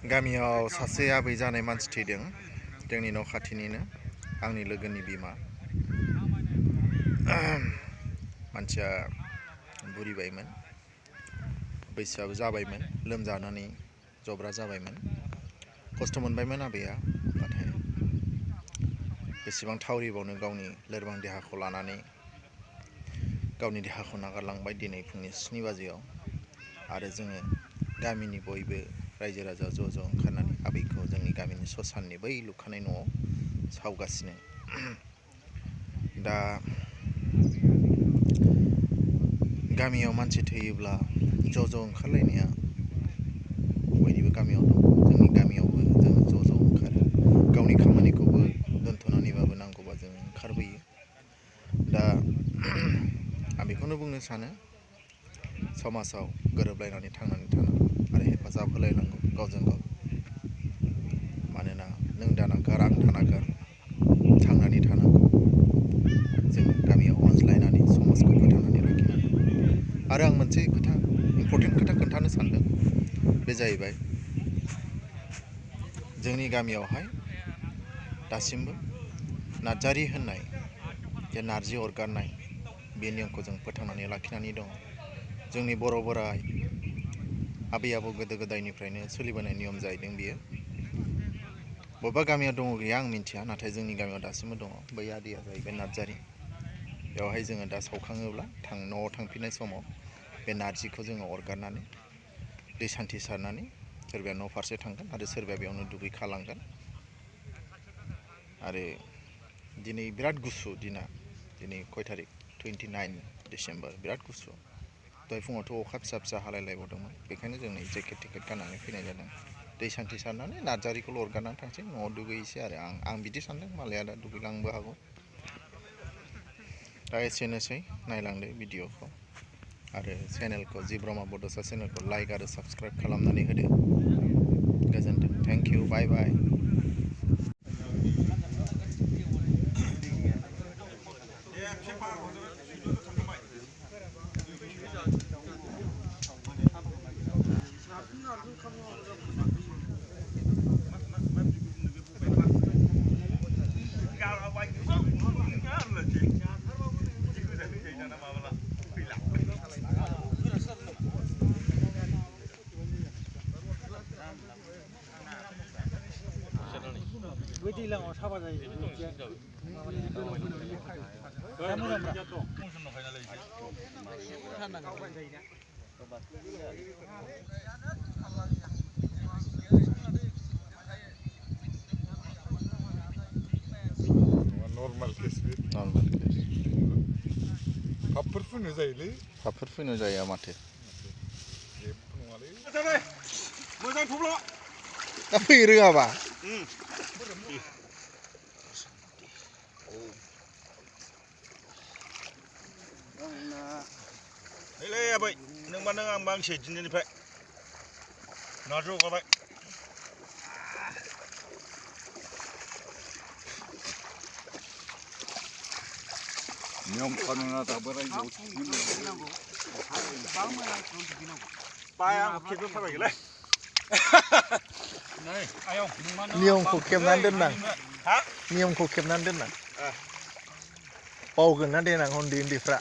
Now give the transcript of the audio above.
गामियाव सासे आबै जानाय मानसि थैदों जोंनि न' खाथिनिनो आंनि लोगोनि बिमा मानसिया बुरिबायमोन बैसोआबो जाबायमोन लोमजानानै जब्रा जाबायमोन खस्थ' मोनबायमोन आबैया नाथाय बेसेबां थावरिबावनो गावनि लोरबां देहाखौ लानानै गावनि देहाखौ नागारलांबाय दिनै फुंनि 7 बाजियाव आरो जोङो गामिनि बयबो रायजो राजा ज' ओंखारनानै आबैखौ जोंनि गामिनि ससाननि बै लुखानाय न'आव सावगासिनो दा गामियाव मानसि थैयोब्ला ज' ओंखारलायनाया बयनिबो गामियाव दं जोंनि गामियावबो जों ज' ओंखारो गावनि खामानिखौबो दोनथ'नानैबाबो नांगौबा जों ओंखारबोयो दा आं बेखौनो बुंनो सानो समाजाव गोरोबलायनानै थांनानै थानांगौ आरो हेफाजाब होलायनांगौ गावजों गाव मानोना नों दानागार आं दानागार थांनानै थानांगौ जों गामियाव अनज्लायनानै समाजखौ फोथांनानै लाखिनांगौ आरो आं मोनसे खोथा इम्पर्टेन्ट खोथा खोन्थानो सानदों बे जाहैबाय जोंनि गामियावहाय दासिमबो नार्जारि होननाय जे नारजि अरगारनाय बे नियमखौ जों फोथांनानै लाखिनानै दं जोंनि बर' बोराइ आबै आबौ गोदो गोदायनिफ्रायनो सोलिबोनाय नियम जाहैदों बियो बबेबा गामियाव दङ गैया आं मिन्थिया नाथाय जोंनि गामियाव दासिमबो दङ बै आदैया जाहैबाय नार्जारि बेवहाय जोङो दा सावखाङोब्ला न'आव थांफिननाय समाव बे नारजिखौ जोङो अरगारनानै दै सान्थि सारनानै सोरबाया न' फारसे थांगोन आरो सोरबाया बेयावनो दुगैखालांगोन आरो दिनै बिराद गुसु दिना दिनै खय थारिख 29 डिसेम्बर बिराद गुसु दहाय फुङावथ' अखा फिसा हालायलायबावदोंमोन बेखायनो जों नै जेकेट टेकेट गाननानै फैनाय जादों दै सान्थि सारनानै नार्जारिखौल' अरगारनानै थांसै न'आव दुगैसै आरो आं बिदि सानदों मालाया दा दुगैलांनोबो हागौ दा एसेनोसै नायलांदो भिडिअखौ आरो चेनेलखौ जि ब्रह्म बड'सा चेनेलखौ लाइक आरो साबस्क्राइब खालामनानै होदो गोजोन्थों थेंक इउ बाय बाय दैलाङाव साबा जायो Normal kes. Papır fını zaylı. Papır fını zaya matı. Mojan topla. Apa iri apa? Hele Abwi, nang ba nang ang bang se jin ni phe. Na ro ka bai. Nyom kanuna ta barai yo. Bayang kit ta bai le. Nei, ayo, नियमखौ खेबनानै दोननां ha? नियमखौ खेबनानै दोननां बावगोन ना देनां उन्दैफ्रा